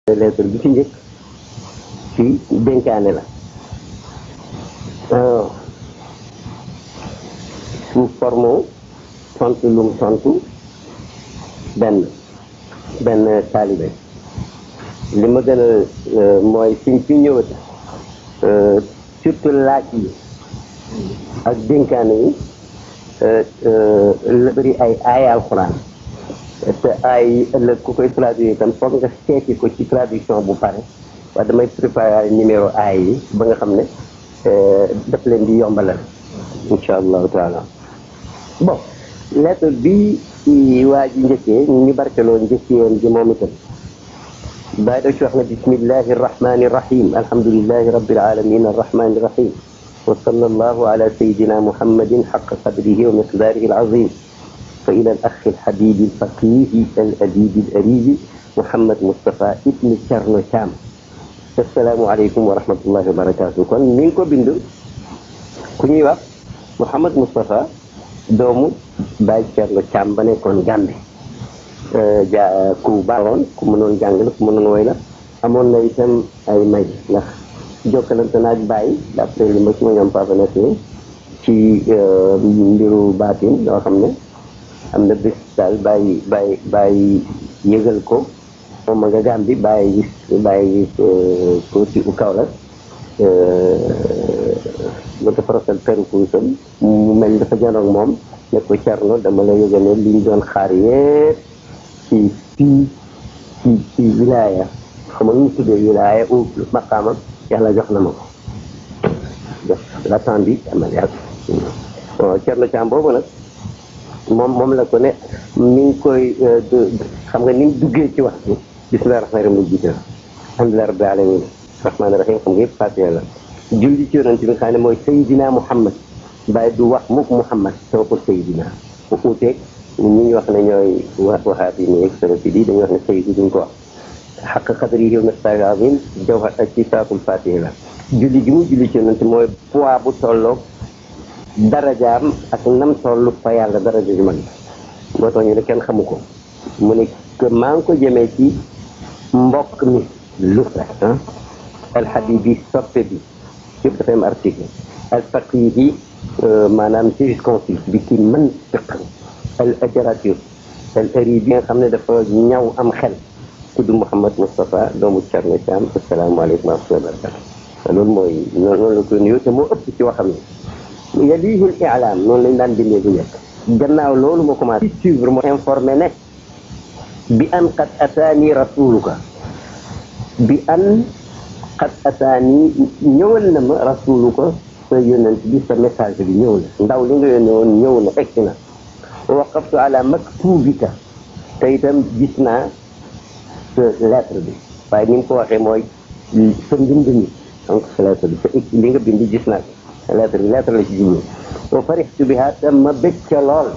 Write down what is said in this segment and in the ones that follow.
lettre bi ci njëkk ci dénkaane la sous forme tontu lum tontu benn taalibe li ma gën a mooy suñ fi ñëwati surtout laaj yi ak dénkaane yi la bëri ay aaya alxuraan te ay ëllëg ku koy traduire itam foog nga seeti ko ci traduction bu pare waaye damay préparer numéro aay yi ba nga xam ne daf leen di yombalal insha allahu taala. bon lettre bi waa ji njëkkee ñu barkeloo njëkkeen ji moom itam bàyyi da ci wax ne bismillahi arrahmani irrahim alhamdulilahi rabbil alamin arrahmani irrahim wa sallallahu ala sayidina muhammadin xaqa qadrihi wa miqdarihi alazim fa ila al axi alxabibi alfaqihi al adibi al aribi Mouhamed Moustapha ibni Thierno Thiam. assalaamu aleykum wa rahmatullahi wa barakatuh. kon mi ngi ko bind ku ñuy wax Mouhamed Moustapha doomu Baye Thierno Thiam ba nekkoon Gàmbi ku baaxoon ku mënoon jàng la ku mënoon woy la amoon na itam ay may ndax jokkalante naag Baye d'après li ma ñoom papa nekkee ci mbiru baatin yoo xam ne am na bés daal bàyyi yëgal ko moom ma nga Gàmbi bàyyi gis ko ci u kaw la ba dafa rafet peru kuusam mu mel dafa janoog moom ne ko Thierno dama la yëgal ne liñ doon xaar yépp ci wilaaya xam nga nu mu tuddee wilaaya ou maqaamam yàlla jox na ma ko jox l'attendu amal yàlla Thierno Thiam boobu nag moom la ko ne mi ngi koy xam nga ni mu duggee ci wax bi bismillahi rahmaani rahim jiite alhamdulillahi rabbil alamin rahmaani rahim xam nga yëpp fàtte la julli ci yonent bi nga xam ne mooy Seydina Muhammad bàyyi du wax mukk Muhammad soo ko Seydina bu uuteeg ñi wax ne ñooy waxaat yi nii salafi yi dañuy wax ne Seydi duñ ko wax xaq qadrihi wa miqdaarihi al-aziim jawhar ak ci saakul Faatiha la julli gi mu julli ci yonent mooy poids bu tolloog darajaam ak nam tollu fa yàlla daraja ju mag moo tax ñu ne kenn xamu ko mu ne que maa ngi ko jëmee ci mbokk mi lu alxabibi soppe bi yëpp dafay am article alfaqihi maanaam jurisconsulte bi ki mën fiq al littérature al aribi bi nga xam ne dafa ñaw am xel tudd Mouhamed Moustapha doomu Thierno Thiam asalaamaaleykum wa rahmatulah barakatu loolu mooy noonu la ko nuyoo te moo ëpp ci waxam ne yalihi al i'lam noonu lañ daan bindee bu njëkk gannaaw loolu moo commencé suivre moo informé ne bi an qad ataani rasuluka bi an qad ataani ñëwal na ma rasuluka sa yonent bi sa message bi ñëw na ndaw li nga yónnee woon ñëw na egg na waqaftu ala maktubika te itam gis naa sa lettre bi waaye ni mu ko waxee mooy sa mbind mi donc sa lettre bi sa li nga bind gis naa ko lettre la ci jublu wa farixtu biha te ma bëgg ca lool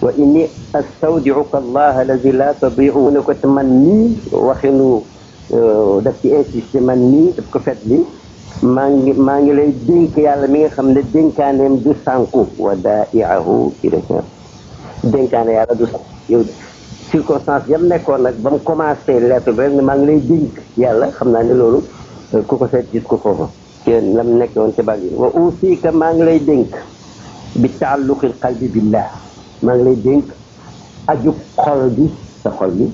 wa inni astawdiuka allah alladi la tadiu mu ne ko te man nii waxinu daf ci insisté man nii daf ko fet li maa ngi lay dénk yàlla mi nga xam ne dénkaaneem du sànku wa daaiahu dénkaane yàlla du sànku yow circonstance yam nekkoon nag ba mu commencé lettre bi rek ne maa ngi lay dénk yàlla xam naa ne loolu ku ko seet gis ko foofa te lam nekk woon ca bàgg wa usika maa ngi lay dénk bi taalluqil qalbi billah maa ngi lay dénk aju xol bi sa xol bi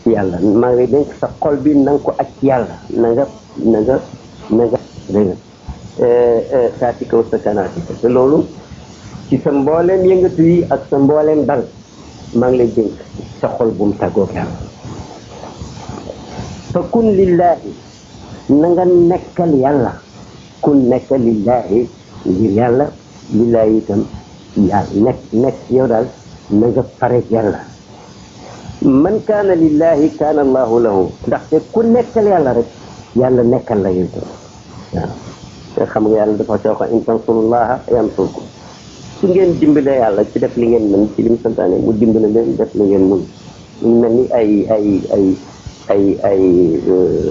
ci yàlla maa ngi lay dénk sa xol bi na nga ko aj ci yàlla na nga dégg nga saati kaw sa kanaati te loolu ci sa mbooleem yëngatu yi ak sa mbooleem dal maa ngi lay dénk sa xol bu mu tàggoog yàlla fa kun lillahi na nga nekkal yàlla kun nekkal lillahi ngir yàlla lillahi itam yàlla nekk yow daal na nga pareeg yàlla man kaana lillahi kaana allahu lahu ndaxte ku nekkal yàlla rek yàlla nekkal la yow tam waaw te xam nga yàlla dafa ci wax in tansurullaha yansurkum su ngeen dimbale yàlla ci def li ngeen mën ci li mu santaane mu dimbale leen def li ngeen mën mu mel ni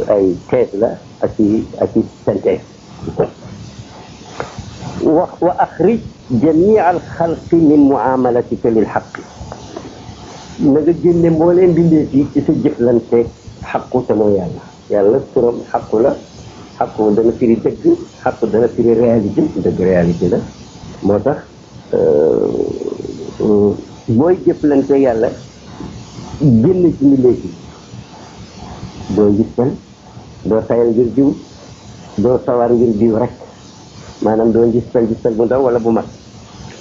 ay tees la ak i synthèse wa axrij jamia al xalqi min muamalatika lil xaqi na nga génne mbooleem bindee fii ci sa jëflante xaqu te mooy yàlla turam xaqu la xaqu dana firi dëgg xaqu dana firi réalité dëgg réalité la moo tax booy jëflante yàlla génn ci mbindeef yi doo gisal doo tayal ngir diw doo sawar ngir diw rek maanaam doo gisal bu ndaw wala bu mag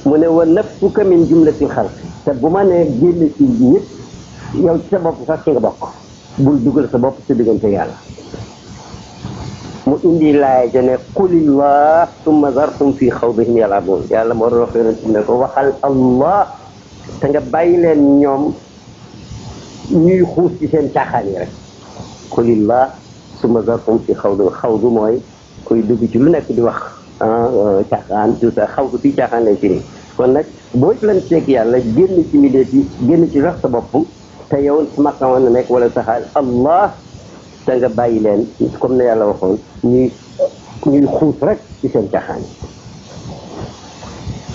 mu ne wa nafsuka min jumlatil xalq te bu ma nee génn ci ñëpp yow ci sa bopp sax ci nga bokk bul dugal sa bopp sa diggante yàlla mu indi laay ja ne qulillah summa zartum fi xawdihim yalabun yàlla moo doon wax yonent ne ko waxal allah te nga bàyyi leen ñoom ñuy xuus ci seen caaxaan yi rek qulillah summa zartum fi xawdu mooy kuy dugg ci lu nekk di wax caaxaan tout ça xawdu fii caaxaan lay firi kon nag boo leen seeg yàlla génn ci milieu yi génn ci wax sa bopp te yow maqama na nekk wala saxaal allah te nga bàyyi leen comme ne yàlla waxoon ñuy xuus rek ci seen caaxaan yi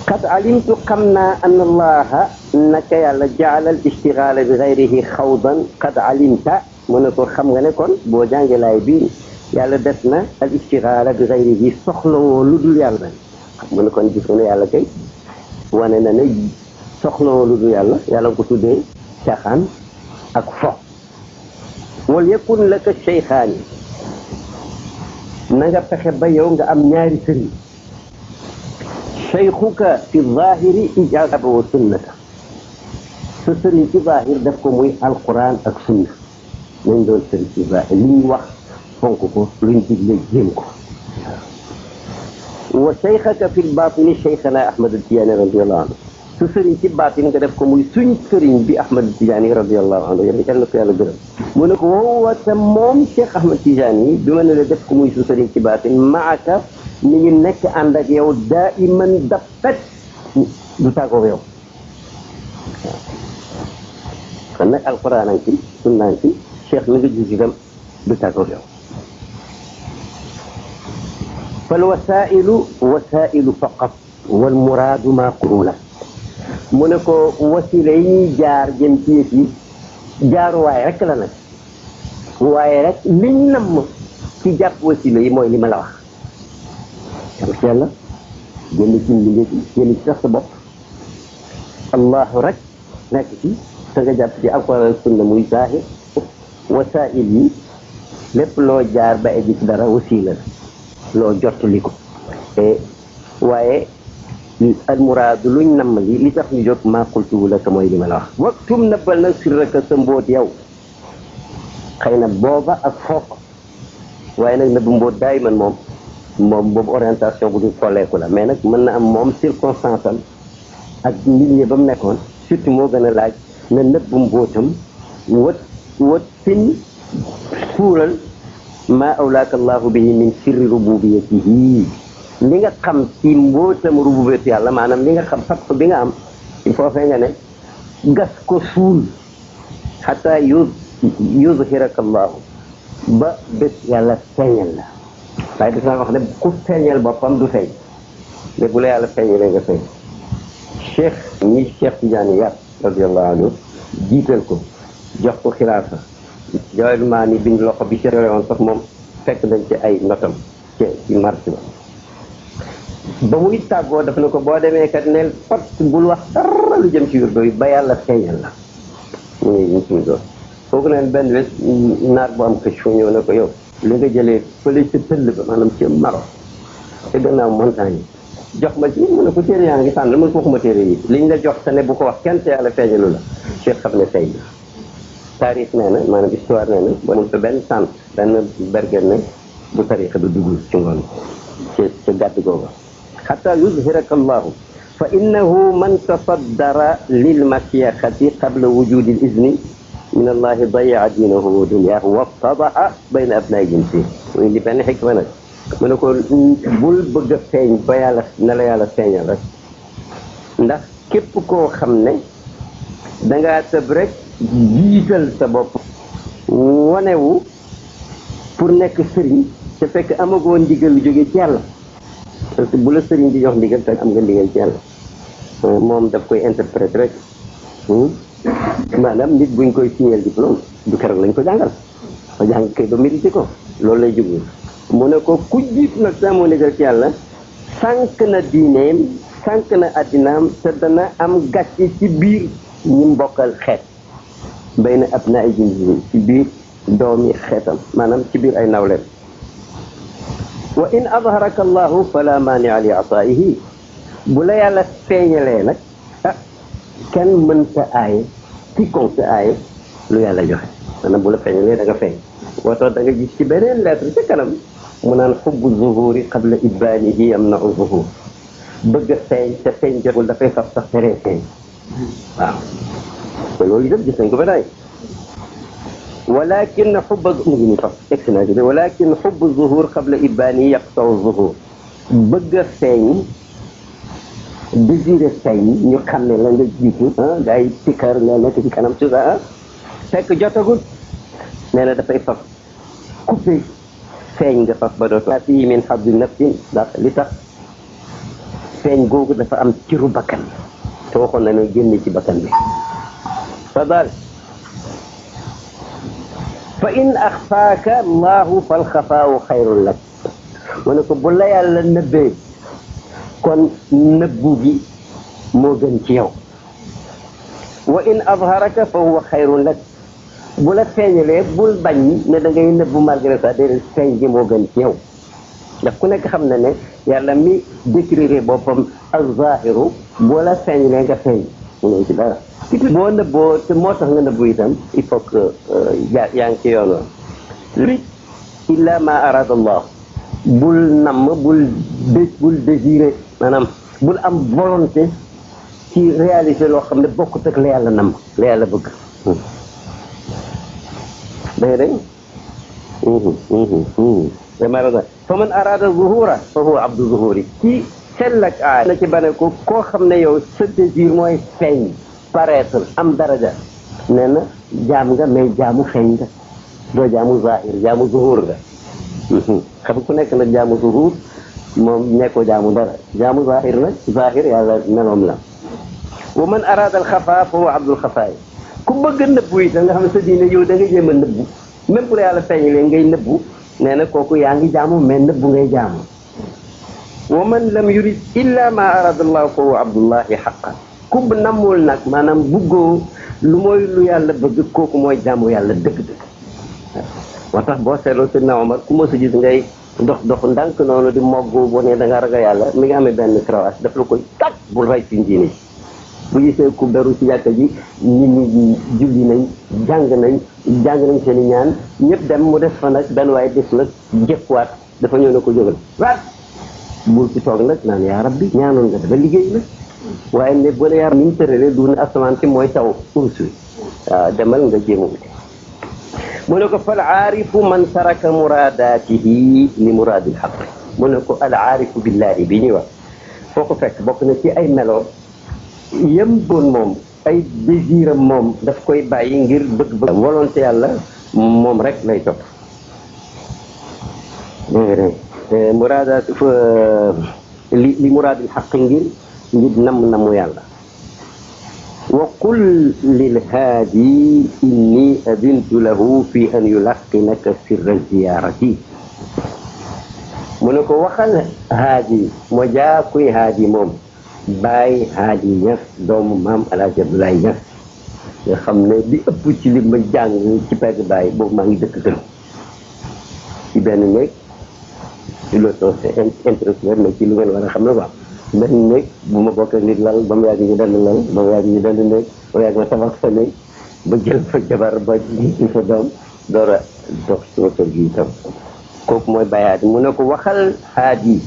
qad alimtu xam naa an allaha naka yàlla jaala al ishtigaala bi gayrihi xawdan qad alimta mu ne ko xam nga ne kon boo jàngee laay bii yàlla def na al ishtigaala bi gayrihi soxlawoo lu dul yàlla mu ne kon gis nga ne yàlla kay wane na ne soxlawoo lu dul yàlla yàlla ko tuddee caaxaan ak fo wal yakun laka cheykhaani na nga fexe ba yow nga am ñaari sëriñ cheykhuka fi zahiri ijaaba wa sunnata sa sëriñ ci zahir def ko muy alquran ak sunna nañ doon sëriñ ci zahir li ñu wax fonk ko luñ digle jéem ko wa cheykhaka fi lbatini cheikhana ahmad al-Tijaani radiallahu anhu su sëriñ ci baatin nga def ko muy suñ sëriñ bi Ahmad Tijaani radiyallahu anhu yàlla na ko yàlla gërëm mu ne ko woowa te moom Cheikh Ahmad Tijaani bi ma ne la def ko muy su sëriñ ci baatin maaka mi ngi nekk ànd ak yow daa iman dafet du tàggoo yow kon nag alquran an ci sunnaan ci Cheikh mi nga gis itam du tàggoo yow fal wasailu faqat wal muraadu ma quruna mu ne ko wasila yi ñuy jaar jëm ci yëf yi jaaruwaay rek la nag waaye rek liñ namm ci jàpp wasila yi mooy li ma la wax am ci yàlla génn ci mbindeef yi génn ci sax sa bopp allahu rek nekk ci te nga jàpp ci alquran sunna muy zahir wasail yi lépp loo jaar ba egg ci dara wasila loo jottali ko waaye almuraadu luñ namm li tax ñu jóg maa qultu laka mooy li ma la wax waktum nëbbal nag sirraka sa mbóot yow xëy na booba ak fook waaye nag nëbb mbóot daay man moom boobu orientation bu ñu folleeku la mais nag mën na am moom circonstance am ak milieu ba mu nekkoon surtout moo gën a laaj na nëbb mbóotam wat fin suural maa awlaaka allahu bihi min sirri rububiyatihi li nga xam ci mbootam rububiyat yàlla maanaam li nga xam fat bi nga am il faut nga ne gas ko suul xataa yuzhiraka allahu ba bés yàlla feeñal la waaye daf naa wax ne ku feeñal boppam du feeñ mais bu la yàlla feeñalee nga feeñ Cheikh Tidiane yar radiallahu anhu jiital ko jox ko xilaafa jawel maa ni bind loxo bi Cheikh yore woon sax moom fekk nañ ci ay notam ci marché ba muy tàggoo daf ne ko boo demee kat neel pat bul wax dara lu jëm ci wirdo yi ba yàlla feeñal la mu ngi ñu suñu doon foog neen benn bés naar bu am këcc fu ñëw ne ko yow li nga jëlee fële ca tëll ba maanaam ci Maroc te gannaaw montagne yi jox ma ci mu ne ko téere yaa ngi tànn man ko waxuma téere yi liñ la jox te ne bu ko wax kenn te yàlla feeñalu la Cheikh xam ne tey taarix nee na maanaam histoire nee na ba mu benn sant benn bergen ne bu tarixa du dugg ci ngoon ci gàdd googa xata yuzhiraka allahu fa innahu man tasaddara lil masyaxati qabla wujudi l izni min allahi dayaa diinahu wa duniyaahu waftadaha bayna abnaai jinsi mu indi benn xikma nag mu ne ko bul bëgg a feeñ ba yàlla na la yàlla feeñal rek ndax képp koo xam ne dangaa tëb rek jiital sa bopp wanewu pour nekk sëriñ te fekk amagoo ndigal lu jóge ci yàlla parce que bu la sëriñ di jox ndigal te am nga ndigal ci yàlla moom daf koy interpréter rek maanaam nit buñ koy signer diplôme du keroog lañ ko jàngal ma jàng kay ba mérité ko loolu lay jublu mu ne ko ku jiitu nag saa moo négal ci yàlla sànq na diineem sànq na addinaam te dana am gàcce ci biir ñi mbokkal xeet bay na ab na ay jindi ci biir doomi xeetam maanaam ci biir ay nawleem wa in adharaka allahu fala maania li ataihi bu la yàlla feeñalee nag kenn mënta aaye quiconque aaye lu yàlla joxe maanaam bu la feeñalee da nga feeñ moo tax da nga gis ci beneen lettre ci kanam mu naan xubbu zuhuri qabla ibbaanihi yamna'u zuhur bëgg a feeñ te feeñ jotul dafay fab sax teree feeñ waaw te loolu yëpp gis nañ ko ba day walakin xubba mu ngi nii faf egsi naa ci de walakin xubbu zuhur qabla ibbaanihi yaqta'u zuhur bëgg a feeñ désiré feeñ ñu xam ne la nga jiitu gars yi tikkar nga nekk ci kanam tout ça fekk jotagul nee na dafay faf coupé feeñ nga faf ba dootoo fii min habdi nafsin ndax li tax feeñ googu dafa am ciru bakkan te waxoon na ne génn ci bakkan bi fa daal fa in axfaaka allahu fal xafaawu xayrun lak mu ne ko bu la yàlla nëbbee kon nëbbu gi moo gën ci yow wa in azharaka fa huwa xayrun lak bu la feeñalee bul bañ ne da ngay nëbbu malgré ça déedéet feeñ gi moo gën ci yow ndax ku nekk xam na ne yàlla mi décrire boppam az-zaahiru boo la feeñalee nga feeñ mu ci dara boo nëbboo te moo tax nga nëbbu itam il faut que yaa ngi ci yoon wa li illa ma arada allah bul namm bul désiré maanaam bul am volonté ci réaliser loo xam ne bokkut ak la yàlla namm la yàlla bëgg dégg nga fa man arada zuhura fa huwa abdu zuhuri ci sell ak aay na ci bane ko koo xam ne yow sa désir mooy feeñ paraître am daraja nee na jaam nga mais jaamu feeñ nga doo jaamu zahir jaamu zuhur nga xam ku nekk nag jaamu zuhur moom nekkoo jaamu dara jaamu zahir nag zahir yàlla meloom la wa man arada al xafa fa huwa abdul xafaay ku bëgg a nëbbu itam nga xam ne sa diine yow da nga jéem a nëbbu même pour yàlla feeñalee ngay nëbbu nee na kooku yaa ngi jaamu mais nëbbu ngay jaamu wa man lam yurid illa ma arada allah fa huwa abdullahi xaqan ku namul nag maanaam buggoo lu mooy lu yàlla bëgg kooku mooy jaamu yàlla dëgg-dëgg moo tax boo seetloo Seydina Omar ku mos a gis ngay dox ndànk noonu di mogg boo ne da nga ragal yàlla mi ngi amee benn cravate daf la koy kat bul rey ci diine bu gisee ku beru ci jàkka ji nit ñi julli nañ jàng nañ seen i ñaan ñëpp dem mu def fa nag benn waaye des la jëkkuwaat dafa ñëw ne ko jógal waat bul ci toog nag naan yaa rabbi ñaanoon nga dafa liggéey la waaye ne bu la yaa ni mu tëralee du ne asamaan si mooy taw urus wi waaw demal nga jéem a wuti mu ne ko fal aarifu man taraka muraadaatihi li muraadil xaq mu ne ko al aarifu billahi bi ñuy wax foo ko fekk bokk na ci ay meloo yëm doon moom ay désiram moom daf koy bàyyi ngir bëgg-bëgg volonté yàlla moom rek lay topp muraadaat li muraadil xaq ngir namm yàlla wa qul lil haadi inni adintu lahu fi an yulaqinaka sirra ziyarati mu ne ko waxal haadi moo jaa kuy haadi moom Baay Haadi Ñas doomu maam Alaaji Abdoulaye Ñas nga xam ne li ëpp ci li ma jàng ci pegg Baay boobu maa ngi dëkk kër ci benn néeg ci loolu c'est intellectuel mais ci lu ngeen war a xam la quoi benn néeg bu ma bokk nit lal ba mu yàgg ñu dend lal ba mu yàgg ñu dend néeg ba mu yàgg ma tabax fa néeg ba jël fa jabar ba ci fa doom door a dox sama kër gi itam kooku mooy Baay Haadi mu ne ko waxal Haadi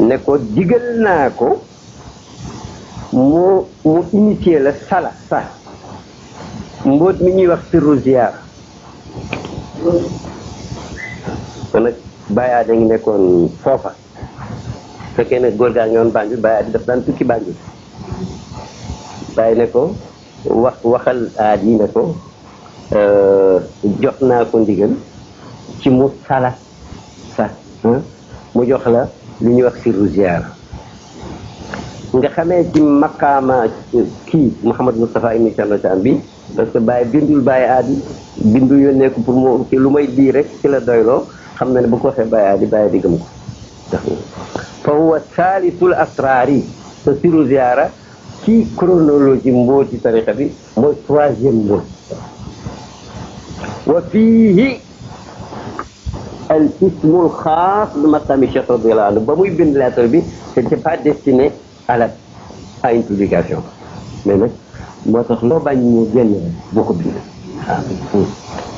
ne ko digal naa ko mu initié la sala sa mbóot mi ñuy wax sirru ziyaar kon nag Baay Haadi ngi nekkoon foofa fekkee ne góor gaa ngi woon Banjul Baay Haadi daf daan tukki Banjul bàyyi ne ko waxal Haadi ne ko jox naa ko ndigal ci mu sala sa mu jox la li ñuy wax sirru ziyaar nga xamee ci maqaama kii Mouhamad Moustapha ibn Thierno Thiam bi parce que Baye bindul Baye Aadi bindu yónnee ko pour mu ci lu may lii rek ci la doyloo xam na ne bu ko waxee Baye Aadi Baye Aadi gëm ko fa huwa saalisul asraari sa siru ziara ci chronologie mbooti tariqa bi mooy troisième mboot wa fiihi al ismul xaas bi maqaami Cheikh radiyallahu anhu ba muy bind lettre bi c'était pas destiné à une publication mais nag moo tax loo bañ ñu génn boo ko bind waaw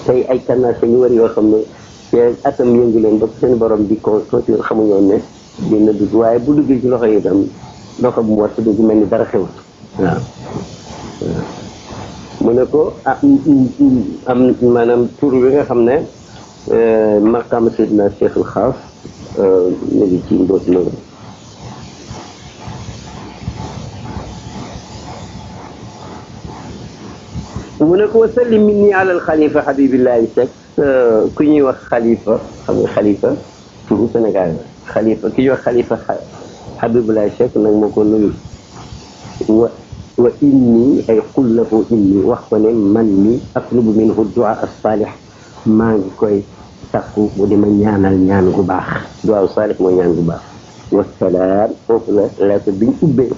tey ay canal ñu war yoo xam ne te atam yëngu leen ba seen borom di ko sotti xamuñoon ne dina dugg waaye bu duggee ci loxo yi itam loxo bu mu war a dugg mel ni dara xewul waaw mu ne ko am maanaam tur bi nga xam ne maqaam Seydina Cheikh al Xaas ñu ngi ci mbooti loolu mu ne ko wasallim minni ala al xalifa Habibillahi Seck ku ñuy wax xalifa xam nga xalifa turu Sénégal la xalifa ki ñuy wax xalifa Habibillahi Seck nag moo ko nuyu wa inni ay qul lahu inni wax ko ne man mi atlubu minhu du'a as-salih maa ngi koy sakku bu di ma ñaanal ñaan gu baax du'a as-salih mooy ñaan gu baax wasalaam foofu la lettre biñ ubbee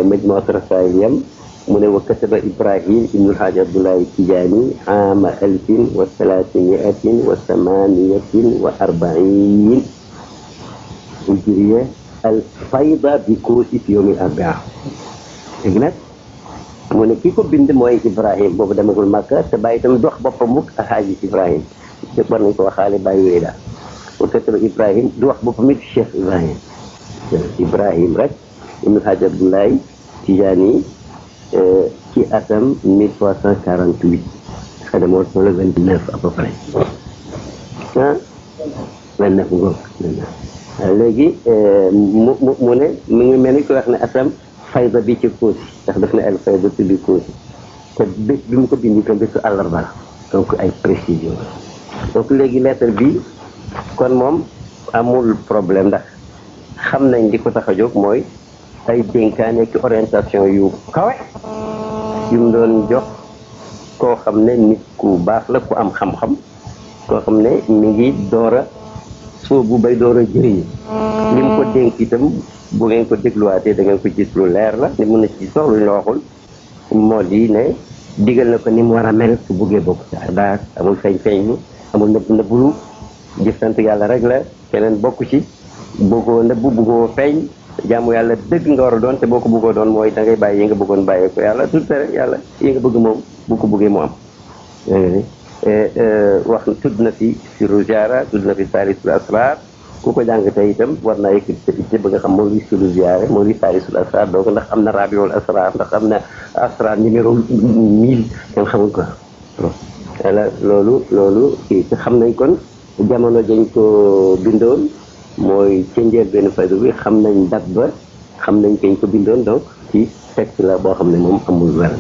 majmuat rasail yam mu ne wa kataba Ibrahim ibnu Alhaaji Abdoulaye Tijaani ama 1348 hijriya al-fayda bi Koosi fi yawmi al-arbia léegi nag mu ne ki ko bind mooy Ibrahim boobu demagul Makka te bàyyi itam dox boppam mukk Alhaaji Ibrahim te war nañ ko waxaale bàyyi wéy daal wa kataba Ibrahim du wax boppam it Cheikh Ibrahim Ibrahim rek ibnu Alhaaji Abdoulaye Tijaani ci atam 1348 xëy na moo toll 29 à peu près ah 29 ngoog léegi mu ne mu ngi mel ni ko wax ne atam fayda bi ci Koosi ndax daf ne al fayda bi Koosi te bés bi mu ko bindi ko bésu àllarba la donc ay précision donc léegi lettre bi kon moom amul problème ndax xam nañ di ko tax a jóg mooy ay dénkaane ci orientation yu kawe yu mu doon jox koo xam ne nit ku baax la ku am xam-xam koo xam ne mi ngi door a soobu bay door a jëriñ li mu ko dénk itam bu ngeen ko dégluwaatee da ngeen ko gis lu leer la ni mun na ci soxla lu ñu la waxul moo di ne digal na ko ni mu war a mel su buggee bokk ci daal amul feeñ-feeñ amul nëbbulu jëf sant yàlla rek la keneen bokk ci bëggoo nëbbu bëggoo feeñ jaamu yàlla dëgg nga war a doon te boo ko bëggoo doon mooy da ngay bàyyi yi nga bëggoon bàyyee ko yàlla tout rek yàlla yi nga bëgg moom bu ko bëggee mu am wax tudd na fi siru ziara tudd na fi saalisul asrar ku ko jàng tey itam war naa yëkkati ba nga xam moo luy siru ziara moo luy saalisul asrar donc ndax am na rabiul asrar ndax am na asrar numéro 1000 kenn xamul ko wala loolu kii xam nañ kon jamono dañ ko bindoon mooy ca njëlbéenu faydu bi xam nañ date ba xam nañ kañ ko bindoon donc ci texte la boo xam ne moom amul wér